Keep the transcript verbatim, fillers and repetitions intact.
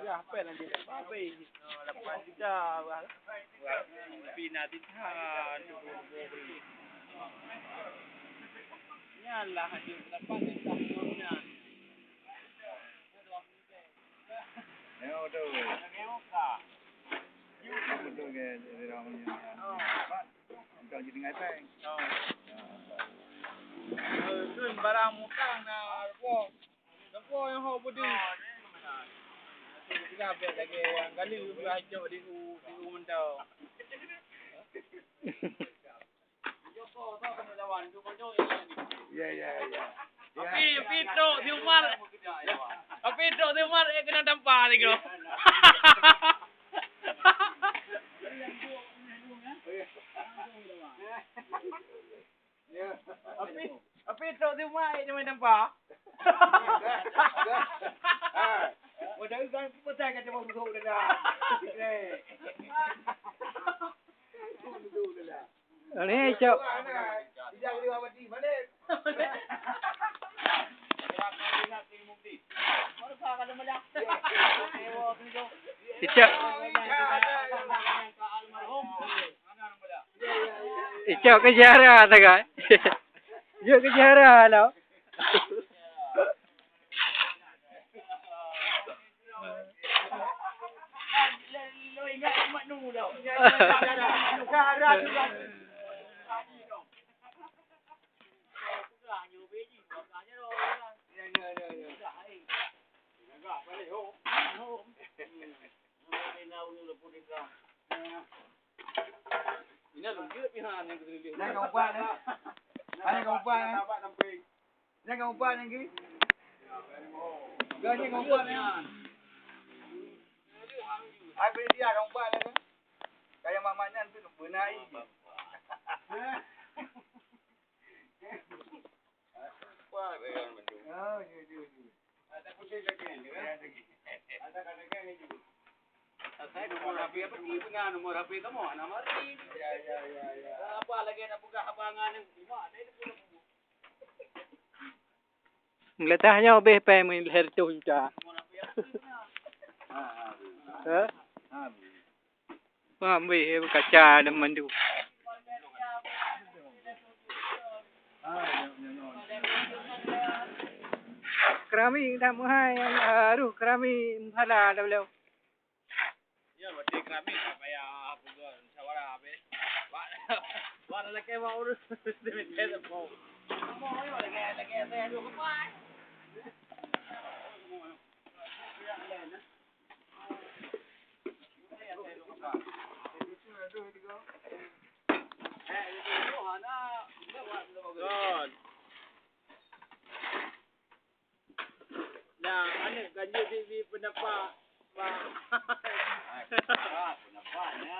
Dah pen lagi. Habis. Lapan juta. Pina titah. Nyan lah, lapan juta. Nyoe beutôi. Nyoe beutôi ke, jadi orang punya. Bukan jadi ngai peng. Kheun barang mutang na, boh. Sapo nyang hok beudeuh? Peugah bèk lagèe nyang galeuh peugah jok di u, di u mantong. Ya, ya, ya. Tapi, tapi trok si Umar. Tapi trok si Umar, eh, kena tampa lagi. Ya. Tapi, tapi trok si Umar, eh, dia main tampa. Ha. Udah kan petai kata bang susuk dah. Eh. Susuk dah. Ni, Cok. Icok. Icok ke jara tak? Icok ke jara lah. Nyan ka ubat, eh. Nyan ka ubat, eh. Nyan ka ubat, nyan, Gi. Nyan ka ubat, nyan. Ai, beri dia ka ubat, nyan. Kaya mak-mak nyan tu beuna ai. Oh, ya, ya, ya. Asai nomor H P apa ni? Beuna nomor H P kamoe, hana mari. Ya, ya, ya, ya. Apa lagi nak peugah abang ngan ni? Lima, ada itu pun. Geulatah nyoe beh pai meuhèr tuh juta. Nomor H P apa ni? Ha? Paham weh, kaca dan mandu. Keramik dah meuhai, aduh, keramik meuhala dah beliau. Ya, berarti keramik tak payah apa ke, musyawarah habis. Wak, wak lelaki mau urus, dia minta tepung. Mau, ya, lagi, lagi, saya dua kemai. Nah, aneuk ganjil di, di pendapat, Pak. Ah, pendapat, pendapat, ya.